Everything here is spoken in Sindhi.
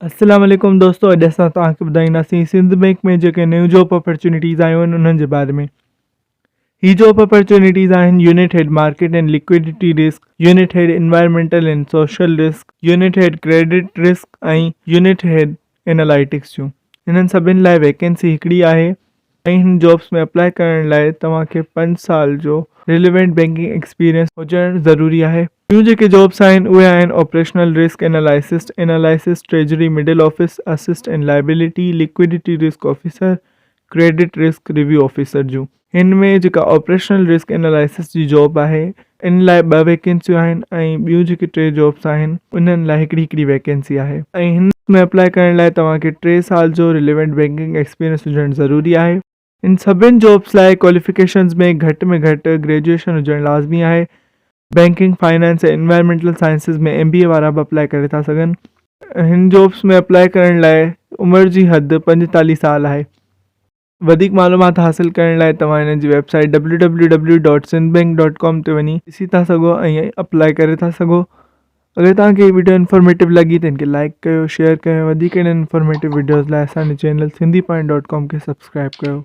السلام عليڪم دوستو اڄ اسان توهان کي ٻڌائينداسين سنڌ بينڪ ۾ جيڪي نيون جاب اپرچونيٽيز آيون آهن انهن جي باري ۾ هي جاب اپرچونيٽيز آهن unit head market and liquidity risk unit head environmental and social risk unit head credit risk ۽ unit head analytics جون انهن سڀن لاء ويڪنسي هڪڙي آهي ۽ هن جابس ۾ اپلاء ڪرڻ لاء توهان کي پنج سال جو ريليونٽ بينڪنگ ايڪسپيرينس هجڻ ضروري آهي. ٻيون جيڪي جابس آهن اهي آهن operational risk analyst, analyst treasury middle office, asset and liability, liquidity risk officer, credit risk review officer جون. هن ۾ جيڪا آپريشنل رسڪ اينالائسسٽ جي جاب آهي ان لاء ٻه ويڪنسيون آهن ۽ ٻيون جيڪي ٽي جابس آهن انهن لاء هڪڙي هڪڙي ويڪنسي آهي ۽ هن ۾ اپلاء ڪرڻ لاء توهان کي ٽي سال جو رليونٽ بينڪنگ ايڪسپيرينس هجڻ ضروري آهي. ان سڀن جابس لاء ڪواليفڪيشنز ۾ گهٽ ۾ گهٽ گريجوئيشن هجڻ لازمي آهي. Banking, finance ۽ environmental sciences ۾ M B A وارا به اپلاء ڪري ٿا سگهن. هن جابس ۾ اپلاء ڪرڻ لاء عمر جي حد 45 سال آهي. وڌيڪ معلومات حاصل ڪرڻ لاء توهان هنن جي web site www.sindhbank.com تي وڃي ڏسي ٿا سگهو ۽ اپلاء ڪري ٿا سگهو اگر توهان کي هي وڊيو انفارميٽو لڳي ته هن کي لائڪ ڪيو شيئر ڪيو وڌيڪ اهڙن انفارميٽو وڊيوز لاء اسان جي channel Sindhi point dot com کي سبسڪرائب ڪيو.